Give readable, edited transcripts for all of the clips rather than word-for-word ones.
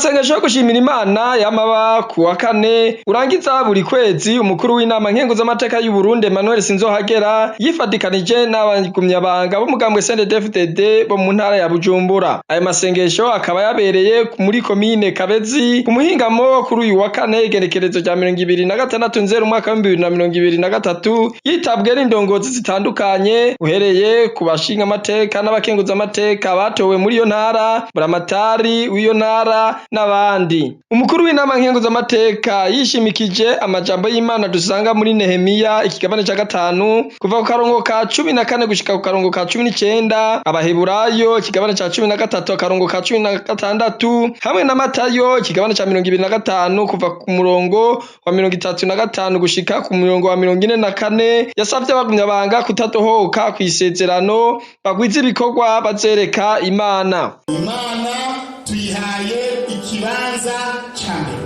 Mu masengesho yo gushimira Imana yamaba ku wa kane urangiza buri kwezi, umukuru w'inama nkenguzamateka y'u Burundi Emmanuel Sinzohagera yifadikanije n'abagumyabanga b'umugambwe CNDD-FDD bo mu ntara ya Bujumbura. Ayo masengesho akaba yabereye muri komine Kabezi ku muhingamo kuri uyu wa kane, igenekerezo rya 26 Nzero umwaka w'2023, yitabwe n'indongozi zitandukanye, uhereye ku bashingamateka n'abakenguzamateka batowe muri iyo ntara, buramatari w'iyo ntara n'abandi. Umukuru w'inama nkenguzamateka yishimikije amajambo y'Imana dusanga muri Nehemiya ikigabane ca 5, kuva ku karongo ka 14 gushika ku karongo ka 19, Abaheburayo ikigabane ca 13 akarongo ka 16, hamwe na Matayo ikigabane ca 25, kuva ku murongo wa 35 gushika ku murongo wa 44. Yasavye abagumyabanga kutadohoka kw'isezerano, bagwize ibikorwa bazereka Imana. Imana tuyihaye ikibanza cya mbere.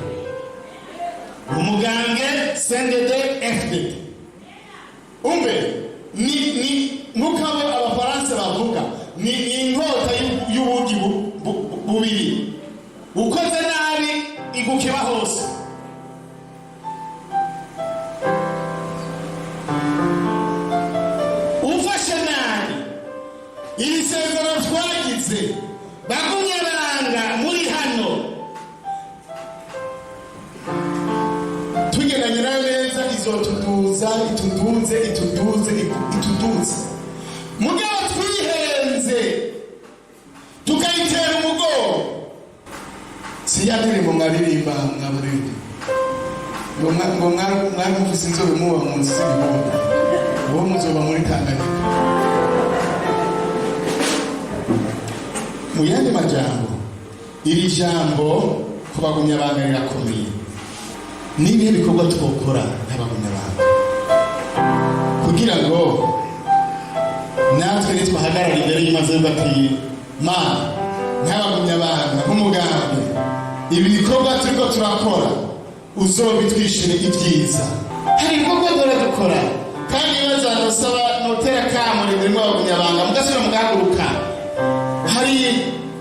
Umugambwe CNDD FDD, umve, ni nk'uko Abafaransa bavuga, ni inkota y'ubugi bubiri, ukoze nabi igukeba hose. Ufashe nabi iri sezerano twagize, bagumye banga muri hano, tugendanye nayo neza, izotuduza, ituduze, ituduze, ituduze. Mugabo twihenze tukayitera umugongo, si ya ndirimbo mwaririmba, mwabaririmbyi, ngo mwari mufise inzobe muba mu nzu z'ibibumbe, uwo muzoba muri Tanganyika. Mu yandi majambo, iri jambo kubagumyabanga rirakomeye. N'ibihe bikorwa twokora nk'abagumyabanga kugira ngo natwe nitwahagarara imbere y'Imaze bati: "Mana, nk'abagumyabanga, nk'umugambi, ibi bikorwa turiko turakora uzobitwishire ibyiza"? Hari ibikorwa dore dukora, kandi ibibazo nosaba, notera kamo rimwe abagumyabanga mugasubira mugahaguruka. Hari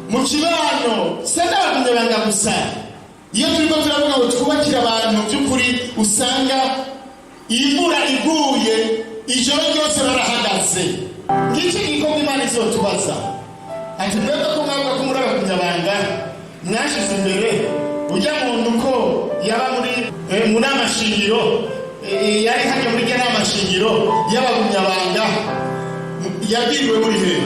mu kibano, si n'abagumyabanga gusa. Iyo turiko turavuga ngo twubakire abantu, by'ukuri usanga imvura iguye ijoro ryose barahagaze. Ngiki gikorwa Imana izotubaza ati: "Mwebwe ko mwavuga ko muri abagumyabanga, mwashize imbere ujya muntu ko yaba muri mu nama shingiro, yari hajya muri rya nama shingiro y'abagumyabanga, yabwiriwe muri hehe?"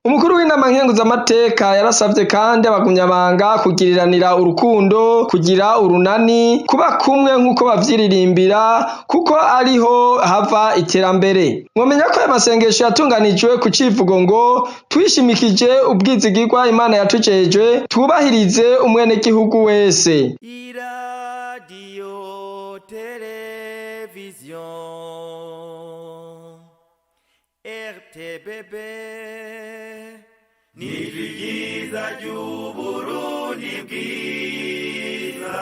Umukuru w'inama nkenguzamateka yarasavye kandi abagumyabanga kugiriranira urukundo, kugira urunani, kuba kumwe nk'uko bavyiririmbira, kuko ariho hava iterambere. Mwomenya ko ayo masengesho yatunganijwe ku civugo ngo: "Twishimikije ubwizigirwa Imana yatujejwe, twubahirize umwenegihugu wese." Iradiyo televiziyo RTBB, nijwi ryiza ry'Uburundi bwiza.